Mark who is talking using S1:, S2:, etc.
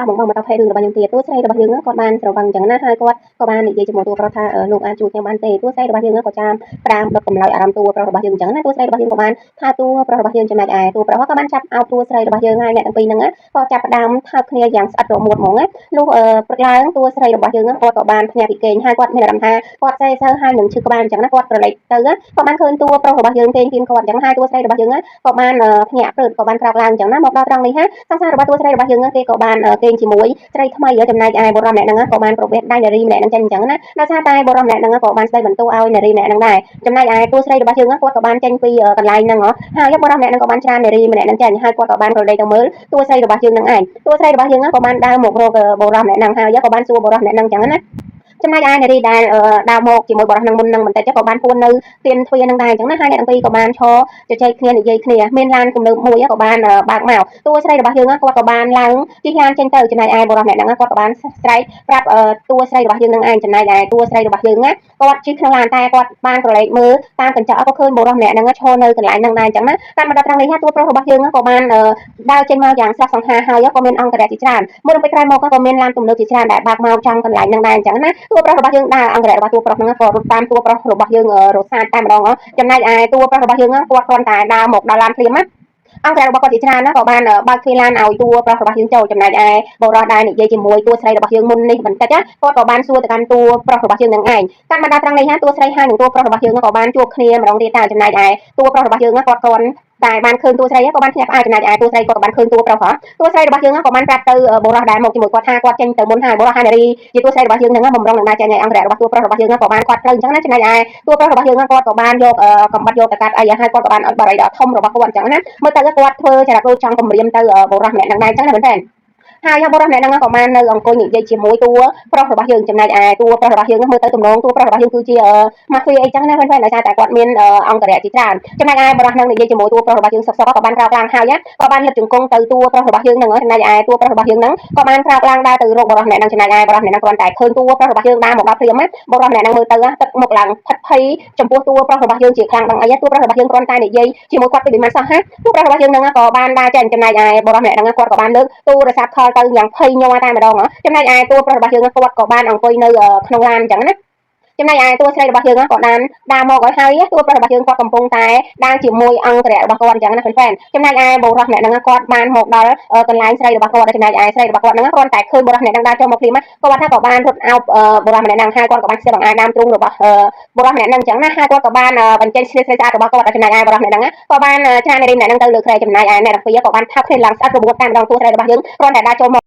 S1: តោះមកមកមកតភេរឿងរបស់យើងទៀតតួស្រីរបស់យើងគាត់បានស្រវឹងអញ្ចឹងណាហើយគាត់ក៏បាននិយាយជាមួយតួប្រុសថាលោកអាចជួយខ្ញុំបានទេតួស្រីរបស់យើងក៏ចាំប្រាមដុតកម្លោចអារម្មណ៍តួប្រុសរបស់យើងអញ្ចឹងណាតួស្រីរបស់យើងក៏បានថាតួប្រុសរបស់យើងចំណែកឯតួប្រុសក៏បានចាប់អោបតួស្រីរបស់យើងហើយអ្នកទាំងពីរហ្នឹងក៏ចាប់ផ្ដើមថើបគ្នាយ៉ាងស្អិតរមួតហ្មងណាលុះព្រឹកឡើងតួស្រីរបស់យើងគាត់ក៏បានភ្ញាក់ពីគេងហើយគាត់មានអារម្មណ៍ថាគាត់សេសើហើយនឹងឈឺក្បាលអញ្ចឹងណាគាត់ក្រឡេកទៅក៏បានឃើញតួប្រុសរបស់យើងគេងគៀនគាត់អញ្ចឹងហើយតួស្រីរបស់យើងក៏បានភ្ញាក់ព្រឹកក៏បានក្រោកឡើងអញ្ចឹងណាមកដល់ត្រង់នេះហាសង្សាររបស់តួស្រីរបស់យើងគេក៏បានគេងជាមួយស្រីថ្មីចំណែកឯបុរសម្នាក់ហ្នឹងក៏បានប្រវេសដៃនារីម្នាក់ហ្នឹងចេញអញ្ចឹងណាដោយសារតែបុរសម្នាក់ហ្នឹងក៏បានស្ដីបន្ទោសឲ្យនារីម្នាក់ហ្នឹងដែរចំណែកឯតួស្រីរបស់យើងគាត់ក៏បានចេញពីកន្លែងហ្នឹងហើយបុរសម្នាក់ហ្នឹងក៏បានច្រាននារីម្នាក់ហ្នឹងចេញហើយគាត់ក៏បានក្រឡេកទៅមើលតួស្រីរបស់យើងហ្នឹងឯងតួស្រីរបស់យើងក៏បានដើរមករកបុរសម្នាក់ហ្នឹងហើយក៏បានសួរបុរសម្នាក់ហ្នឹងអញ្ចឹងណាចំណែកឯនារីដែលដើរមកជាមួយបុរសនឹងមុននឹងបន្តិចក៏បានពួននៅទៀនទ្វារនឹងដែរអញ្ចឹងណាហើយអ្នកទាំងពីរក៏បានឈរជជែកគ្នានិយាយគ្នាមានឡានទំនើបមួយក៏បានបើកមកតួស្រីរបស់យើងគាត់ក៏បានឡើងជិះឡានចេញទៅចំណែកឯបុរសម្នាក់ហ្នឹងគាត់ក៏បានស្រែកប្រាប់តួស្រីរបស់យើងនឹងឯងចំណែកឯតួស្រីរបស់យើងគាត់ជិះក្នុងឡានតែគាត់បានក្រឡេកមើលតាមកញ្ចក់ក៏ឃើញបុរសម្នាក់ហ្នឹងឈរនៅកន្លែងហ្នឹងដែរអញ្ចឹងណាតាមមកដល់ត្រង់នេះតួប្រុសរបស់យើងក៏បានដើរចេញមកយ៉ាងស្រស់សង្ហាហើយក៏មានអង្គរៈជាច្រើនមួយរំពេចក្រោយមកក៏មានឡានទំនើបជាច្រើនដែលបើកមកចំកន្លែងហ្នឹងដែរអញ្ចឹងណាតួប្រុសរបស់យើងដើរអង្គរៈរបស់តួប្រុសហ្នឹងក៏រត់តាមតួប្រុសរបស់យើងរសាចតែម្ដងចំណែកឯតួប្រុសរបស់យើងគាត់គ្រាន់តែដើរមកដល់ឡានភ្លាមណាអង្គរៈរបស់គាត់ជាច្រើនណាក៏បានបើកទ្វារឡានឲ្យតួប្រុសរបស់យើងចូលចំណែកឯបុរសដែលនិយាយជាមួយតួស្រីរបស់យើងមុននេះបន្តិចគាត់ក៏បានសួរទៅកាន់តួប្រុសរបស់យើងនឹងឯងតាមមកដល់ត្រង់នេះហាតួស្រីហើយនឹងតួប្រុសរបស់យើងក៏បានជួបគ្នាម្ដងទៀតតែចំណែកឯតួប្រុសរបស់យើងគាត់គ្រាន់តែបានឃើញតួស្រីក៏បានភ្ញាក់ផ្អើលចំណែកឯតួស្រីគាត់ក៏បានឃើញតួប្រុសហ៎តួស្រីរបស់យើងក៏បានប្រាប់ទៅបុរសដែលមកជាមួយគាត់ថាគាត់ចេញទៅមុនហើយបុរសហើយនារីជាតួស្រីរបស់យើងនឹងបំរុងនឹងដើរចេញឲ្យអង្គរៈរបស់តួប្រុសរបស់យើងក៏បានគាត់ផ្លូវអញ្ចឹងណាចំណែកឯតួប្រុសរបស់យើងគាត់ក៏បានយកកំបិតយកទៅកាត់អីហើយគាត់ក៏បានឲ្យបារីដ៏ធំរបស់គាត់អញ្ចឹងណាមើលទៅគាត់ធ្វើចរិតដូចចង់គម្រាមទៅបុរសម្នាក់នឹងដែរអញ្ចឹងណាមែនទេហើយបុរសម្នាក់ហ្នឹងក៏បាននៅអង្គុយនិយាយជាមួយតួប្រុសរបស់យើងចំណែកឯតួប្រុសរបស់យើងមើលទៅទំនងតួប្រុសរបស់យើងគឺជាម៉ាហ្វៀអីចឹងណាហ្វេនៗដោយសារតែគាត់មានអង្គរៈជាច្រើនចំណែកឯបុរសហ្នឹងនិយាយជាមួយតួប្រុសរបស់យើងសុកសុកក៏បានក្រោកឡើងហើយក៏បានលឹកជង្គង់ទៅតួប្រុសរបស់យើងហ្នឹងចំណែកឯតួប្រុសរបស់យើងហ្នឹងក៏បានក្រោកឡើងដើរទៅរកបុរសម្នាក់ហ្នឹងចំណែកឯបុរសម្នាក់ហ្នឹងគ្រាន់តែឃើញតួប្រុសរបស់យើងដើរមកដល់ភ្លាមបុរសម្នាក់ហ្នឹងមើលទៅទឹកមុខឡើងផិតភ័យចំពោះតួប្រុសរបស់យើងជាខ្លាំងដល់អីតួប្រុសរបស់យើងគ្រាន់តែនិយាយជាមួយគាត់ពីមិនសោះហាតួប្រុសរបស់យើងហ្នឹងក៏បានដើរចេញចំណែកឯបុរសម្នាក់ហ្នឹងគាត់ក៏បានលើកទូរស័ព្ទ call ទៅយ៉ាងភ័យញ័រតែម្ដងចំណែកឯតួប្រុសរបស់យើងគាត់ក៏បានអង្គុយនៅក្នុងឡានអញ្ចឹងណាចំណែកឯតួស្រីរបស់យើងក៏បានដើរមកឲ្យហើយតួប្រុសរបស់យើងគាត់កំពុងតែដើរជាមួយអង្គរៈរបស់គាត់អញ្ចឹងណាហ្វេនចំណែកឯបុរសម្នាក់ហ្នឹងគាត់បានមកដល់កន្លែងស្រីរបស់គាត់ចំណែកឯស្រីរបស់គាត់ហ្នឹងគ្រាន់តែឃើញបុរសម្នាក់ហ្នឹងដើរចូលមកភ្លាមគាត់ថាក៏បានរត់អោបបុរសម្នាក់ហ្នឹងហើយគាត់ក៏បានខ្ជិលបង្អាយដើមទ្រូងរបស់បុរសម្នាក់ហ្នឹងអញ្ចឹងណាហើយគាត់ក៏បានបញ្ចេញឆ្លៀតស្រីស្អាតរបស់គាត់ចំណែកឯបុរសម្នាក់ហ្នឹងក៏បានច្រាននារីម្នាក់ហ្នឹងទៅលើគ្រែចំណែកឯអ្នកទាំងពីរក៏បានថើបគ្នាឡើងស្អិតរបួសតែម្ដងតួស្រីរបស់យើងគ្រាន់តែដើរចូលមក